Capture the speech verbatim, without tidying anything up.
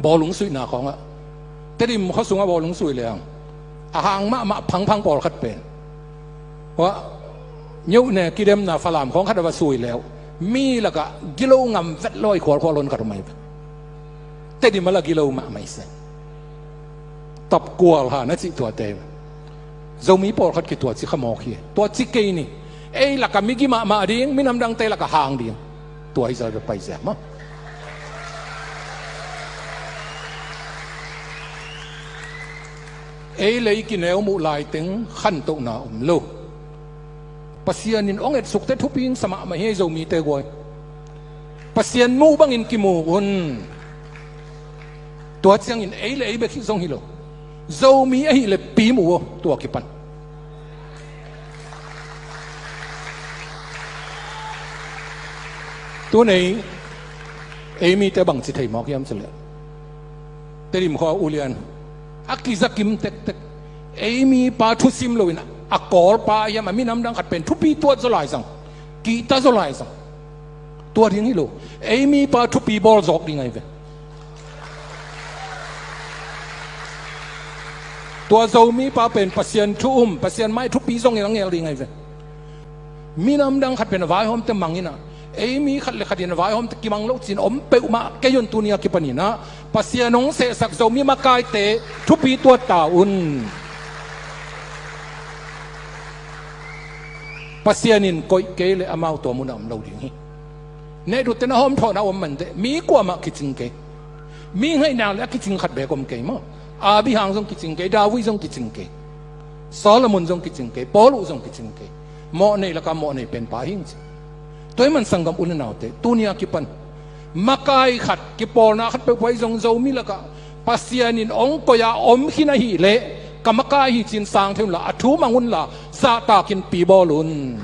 Bawlung suihna khawngah, Tedim khua sungah bawlung sui leng a hang mahmah phangphang pawlkhat pen, hua, nyohne kidemna Falam khawng khat a va sui leu, mi lakah gilo ngam vet lo a i khualkhual hon khat om ahi ve. Tedim a la gilo mahmah i se. Tapkual ha na cih tuate. Zomi pawlkhat kituaci kha mawk hi. Tuaci kei ni. Ei lakah migi mahmah ding, minam dangte lakah hang ding. Tua hi zah bia pai ziah maw. Ei lei kineu muh laiteng khantohna om lo. Pasian in hong etsukte thupi in sa mahmah hi, Zomite guai. Pasian muh bangin kimu un. Tua ciangin ei le ei bek hi zong hi lo. Zomi ahih le pi mu aw, tua kipan. Tunei ei mite bangci thei mawk hiam cileh, Tedim khua ulian a kizakim tektek, ei mipa thusim loin a kawlpa hiam a minam dang khat pen thupi tuat zaw lai zang, kihta zaw lai zang. Tua ding hi lo. Ei mipa thupi bawl zawk ding ahi ve. Tua Zomipa pen Pasian thu um, Pasian mai thupi zongin a ngel ding ahi ve. Minam dang khat pen a vaihawmte mang inah, ei mi khat le khat in a vaihawmte kimang lo cin om peuhmah kei un. Tuni a kipaninah Pasian hong sehsak Zomi makaite thupi tuat ta un. Pasian in koih kei le amau tua munah om lo ding hi. Nehdutte na hawmthawhna om manteh mi kuamah kicing kei. Mi ngaihna le a kicing khat beek om kei maw. Abihang zong kicing kei, David zong kicing kei, Solomon zong kicing kei, Paul uh zong kicing kei. Mawhnei lakah mawhnei penpa hing ci. Tua hi man sanggam u le naute, tuni a kipan makai khat, kipawlna khat peuhpeuh ahi zong Zomi lakah Pasian in hong koih a om khin ahih leh ka makai hi cin sang thei unla, a thu mang unla, zahtakin pi bawl un.